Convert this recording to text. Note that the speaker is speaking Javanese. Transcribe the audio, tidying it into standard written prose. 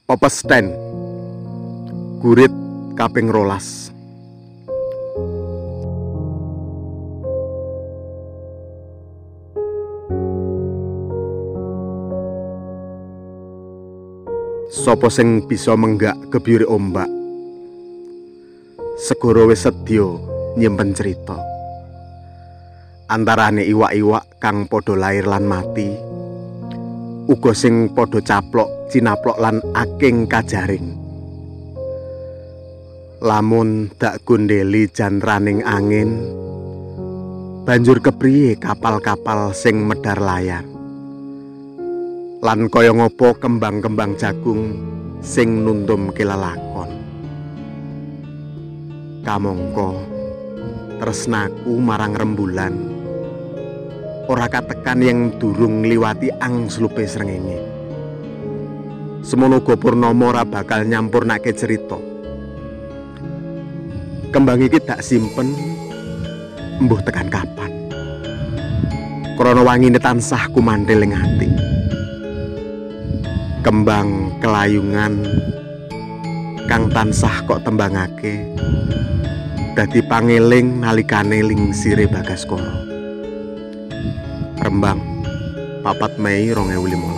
Pepesten Gurit kaping 12. Sopo sing bisa menggak gebyure ombak? Segara wis sedya nyimpen crita. Antarane iwak-iwak kang padha lair lan mati, uga sing padha caplok, cinaplok lan aking kajaring. Lamun dak gondeli jantraning angin, banjur kepriye kapal-kapal sing medhar layar? Lan kaya ngopo kembang-kembang jagung sing nuntumke lelakon. Kamangka tresnaku marang rembulan ora katekan yen durung ngliwati angslupe srengenge. Semono uga purnama ora bakal nyampurnake cerita. Kembang iki dak simpen mbuh tekan kapan. Krana wangine tansah kumanthil ing ati. Kembang kelayungan kang tansah kok tembangake dadi pangeling nalikane lingsire Bagaskara. Rembang, 4 Mei 2015.